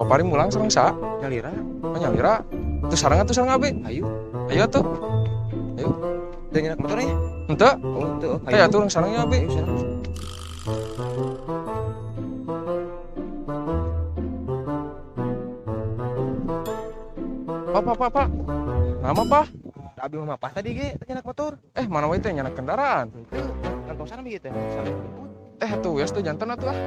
Papari mulang sareng saha? Nyalira. Oh, nyalira. Terus sareng atuh sareng abi. Ayo. Ayo atuh. Ayo. Teu nyenak motor ya? Henteu. Oh, teu. Ayo atuh urang sareng ya abi. Ayo sareng. Pak, pak, pak, pak. Nama pak? Abi mah mapah tadi ge teu nyenak motor. Eh, mana wae teh nyenak kendaraan. Henteu. Kantosan abi teh. Sampai jemput. Eh, atuh wios teh janten atuh ah.